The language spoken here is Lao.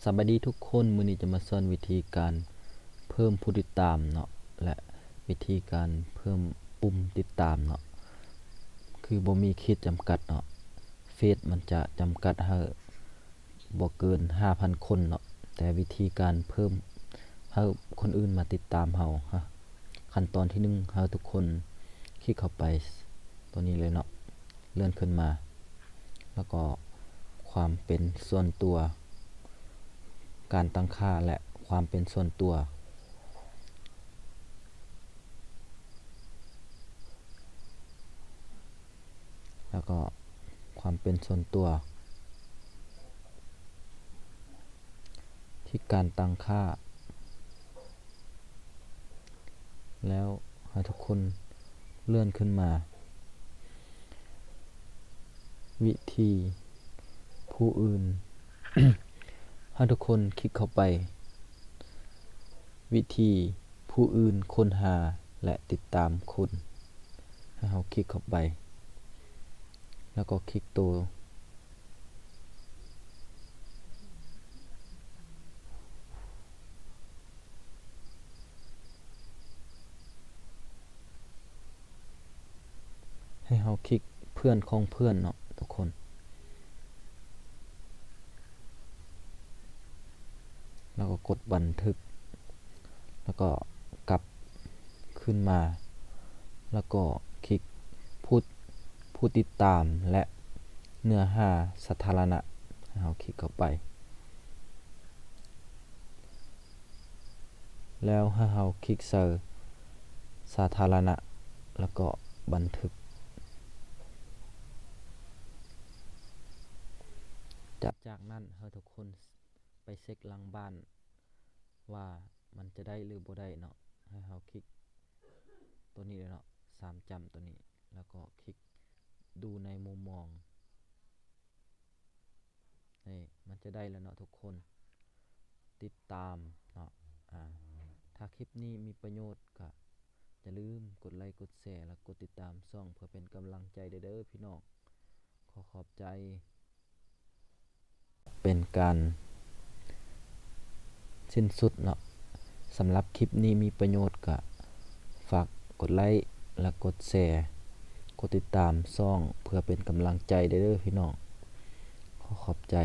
ສະບາຍດີທຸກຄົນ, ມື້ນີ້ຈະມາສອນວິທີການເພີ່ມຜູ້ຕິດຕາມເນາະ ແລະ ວິທີການເພີ່ມປຸ່ມຕິດຕາມເນາະ. ຄືບໍ່ມີຂີດຈຳກັດເນາະ, ເຟສມັນຈະຈຳກັດໃຫ້ບໍ່ເກີນຫ້າພັນຄົນເນາະ, ແຕ່ວິທີການເພີ່ມໃຫ້ຄົນອື່ນມາຕິດຕາມເຮົາ ຂັ້ນຕອນທີໜຶ່ງ ໃຫ້ທຸກຄົນຄລິກເຂົ້າໄປຕົວນີ້ເລີຍເນາະ. ເລື່ອນຂຶ້ນມາ ແລ້ວກໍຄວາມເປັນສ່ວນຕົວ, ການຕັ້ງຄ່າ ແລະ ຄວາມເປັນສ່ວນຕົວ, ແລ້ວກໍຄວາມເປັນສ່ວນຕົວ ທີ່ການຕັ້ງຄ່າ ແລ້ວໃຫ້ທຸກຄົນເລື່ອນຂຶ້ນມາ ວິທີຜູ້ອື່ນ ໃຫ້ທຸກຄົນຄລິກເຂົ້າໄປ ວິທີຜູ້ອື່ນຄົ້ນຫາ ແລະ ຕິດຕາມຄຸນ. ໃຫ້ເຮົາຄລິກເຂົ້າໄປ ແລ້ວກໍຄລິກໂຕ ໃຫ້ເຮົາຄລິກເພື່ອນຂອງເພື່ອນເນາະທຸກຄົນ ແລ້ວກໍກົດບັນທຶກ ແລ້ວກໍກັບ ຂຶ້ນມາ ແລ້ວກໍຄລິກຜູ້ ຜູ້ຕິດຕາມ ແລະ ເນື້ອຫາສາທາລະນະ ໃຫ້ເຮົາຄລິກເຂົ້າໄປ ແລ້ວໃຫ້ເຮົາຄລິກໃສ່ສາທາລະນະ ແລ້ວກໍບັນທຶກ. ຈາກ ຈາກນັ້ນໃຫ້ທຸກຄົນໄປເຊັກຫຼັງບ້ານ ວ່າມັນຈະໄດ້ຫຼືບໍ່ໄດ້ເນາະ. ໃຫ້ເຮົາຄລິກຕົວນີ້ເລີຍເນາະ ສາມຈ້ຳຕົວນີ້ ແລ້ວກໍຄລິກດູໃນມຸມມອງ. ນີ້ ມັນຈະໄດ້ແລ້ວເນາະທຸກຄົນ ຕິດຕາມເນາະ. ອາ ຖ້າຄລິບນີ້ມີປະໂຫຍດ ກໍຢ່າລືມກົດໄລ ກົດແຊ ແລະ ກົດຕິດຕາມຊ່ອງ ເພື່ອເປັນກຳລັງໃຈເດີ ເດີພີ່ນ້ອງ. ຂໍຂອບໃຈ. ເປັນການສິ້ນສຸດເນາະ. ສຳລັບຄລິບນີ້ມີປະໂຫຍດ ກໍຝາກກົດໄລ ແລະ ກົດແຊ ກົດຕິດຕາມຊ່ອງ ເພື່ອເປັນກຳລັງໃຈເດີ ເດີພີ່ນ້ອງ. ຂໍຂອບໃຈ.